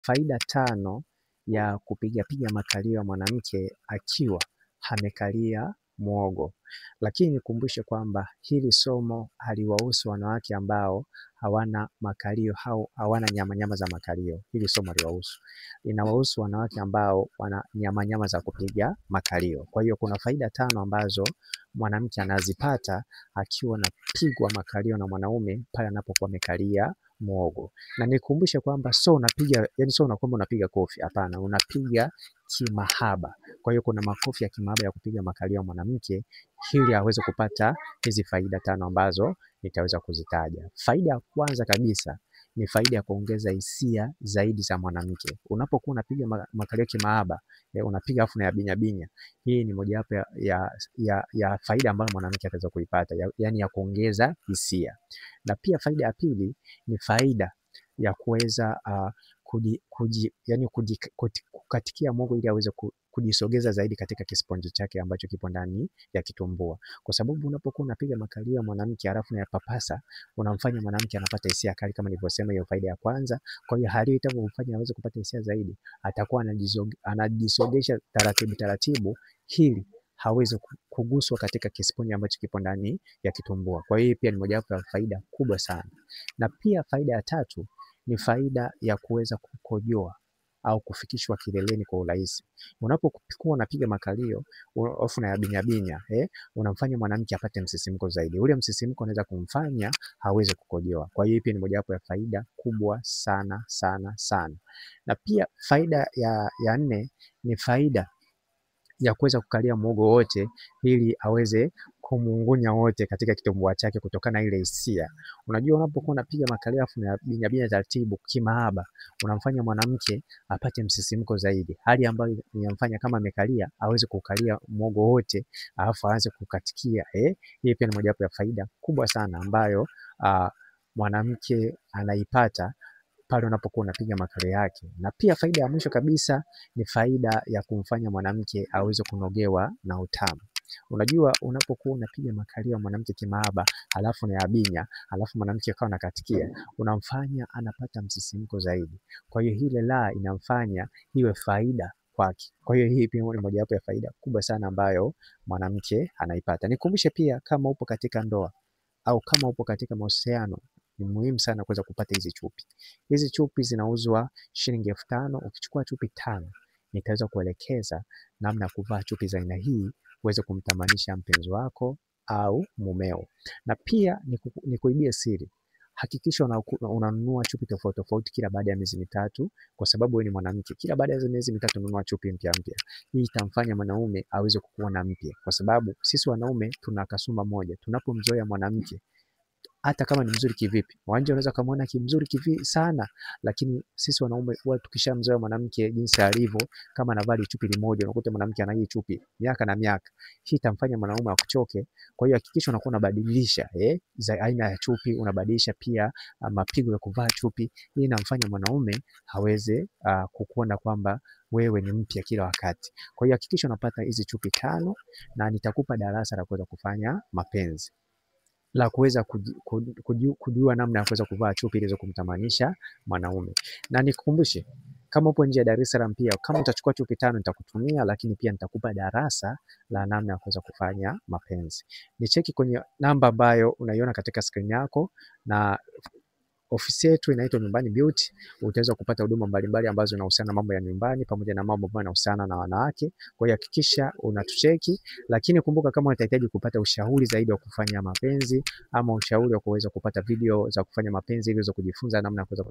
Faida tano ya kupigapiga makalio ya mwanamke akiwa amekalia muhogo. Lakini nikumbushe kwamba hili somo haliwahusu wanawake ambao hawana makalio au hawana nyamanyama za makalio. Hili somo haliwahusu, linawahusu wanawake ambao wana nyamanyama za kupiga makalio. Kwa hiyo kuna faida tano ambazo mwanamke anazipata akiwa anapigwa makalio na mwanaume pale anapokuwa amekalia muhogo. Na nikumbushe kwamba so unapiga, yani so unakwamba unapiga kofi, hapana, unapiga kimahaba. Kwa hiyo kuna makofi ya kimahaba ya kupiga makalio ya mwanamke ili aweze kupata hizi faida tano ambazo nitaweza kuzitaja. Faida ya kwanza kabisa ni faida ya kuongeza hisia zaidi za mwanamke. Unapokuwa unapiga makalio kimahaba, unapiga afu na binya binya. Hii ni mojawapo ya faida ambayo mwanamke ataweza kuipata, yaani ya kuongeza hisia. Na pia faida ya pili ni faida ya kuweza kukatikia muhogo ili aweze kujisogeza zaidi katika kisponji chake ambacho kipo ndani ya kitumbua. Kwa sababu unapokuwa unapiga makalio ya mwanamke halafu unayapapasa, unamfanya mwanamke anapata hisia kali kama nilivyosema, hiyo faida ya kwanza. Kwa hiyo hali itakapomfanya aweze kupata hisia zaidi, atakuwa anajisogesha taratibu taratibu ili hawezi kuguswa katika kisponji ambacho kipo ndani ya kitumbua. Kwa hiyo pia ni mojawapo ya faida kubwa sana. Na pia faida ya tatu ni faida ya kuweza kukojoa au kufikishwa kileleni kwa urahisi. Unapokuwa unapiga makalio alafu unayabinya binya, unamfanya mwanamke apate msisimko zaidi. Ule msisimko unaweza kumfanya aweze kukojoa. Kwa hiyo pia ni mojawapo ya faida kubwa sana sana sana. Na pia faida ya nne ni faida ya kuweza kukalia muhogo wote ili aweze kumungunya wote katika kitumbua chake kutokana na ile hisia. Unajua, unapokuwa unapiga makalio afu unabinya binya taratibu kimahaba, unamfanya mwanamke apate msisimko zaidi, hali ambayo inamfanya kama amekalia aweze kukalia muhogo wote alafu aanze kukatikia. Hii pia ni mojawapo ya faida kubwa sana ambayo mwanamke anaipata pale unapokuwa unapiga makalio yake. Na pia faida ya mwisho kabisa ni faida ya kumfanya mwanamke aweze kunogewa na utamu. Unajua, unapokuwa unapiga makalio ya mwanamke kimahaba halafu unayabinya, halafu mwanamke akawa anakatikia, unamfanya anapata msisimko zaidi. Kwa hiyo ile la inamfanya iwe faida kwake. Kwa hiyo hii pia ni mojawapo ya faida kubwa sana ambayo mwanamke anaipata. Nikumbushe pia, kama upo katika ndoa au kama upo katika mahusiano, ni muhimu sana kuweza kupata hizi chupi. Hizi chupi zinauzwa shilingi 5000. Ukichukua chupi tano, nitaweza kuelekeza namna ya kuvaa chupi za aina hii uweze kumtamanisha mpenzi wako au mumeo. Na pia nikuibie siri, hakikisha unanunua chupi tofauti tofauti kila baada ya miezi mitatu, kwa sababu wewe ni mwanamke. Kila baada ya miezi mitatu nunua chupi mpya mpya. Hii itamfanya mwanaume aweze kukuona mpya, kwa sababu sisi wanaume tuna kasumba moja, tunapomzoea mwanamke hata kama ni mzuri kivipi, wanja unaweza kumuona kimzuri kivi sana, lakini sisi wanaume huwa tukishamzoea mwanamke jinsi alivyo, kama anavaa chupi limoja, unakuta mwanamke ana hii chupi miaka na miaka. Hii itamfanya mwanaume akuchoke. Kwa hiyo hakikisha unakuwa unabadilisha za aina ya chupi, unabadilisha pia mapigo ya kuvaa chupi. Hii inamfanya mwanaume aweze kukuona kwamba wewe ni mpya kila wakati. Kwa hiyo hakikisha unapata hizi chupi tano, na nitakupa darasa la kuweza kufanya mapenzi la kuweza kujua namna ya kuweza kuvaa chupi ili kumtamanisha mwanaume. Na nikukumbushe, kama upo nje ya Dar es Salaam pia, kama utachukua chupi tano nitakutumia, lakini pia nitakupa darasa la namna ya kuweza kufanya mapenzi. Nicheki kwenye namba ambayo unaiona katika screen yako, na ofisi yetu inaitwa Nyumbani Beauty. Utaweza kupata huduma mbalimbali ambazo zinahusiana na mambo ya nyumbani pamoja na mambo ambayo yanahusiana na wanawake. Kwa hiyo hakikisha unatucheki, lakini kumbuka, kama utahitaji kupata ushauri zaidi wa kufanya mapenzi ama ushauri wa kuweza kupata video za kufanya mapenzi ili uweze kujifunza namna ya kuweza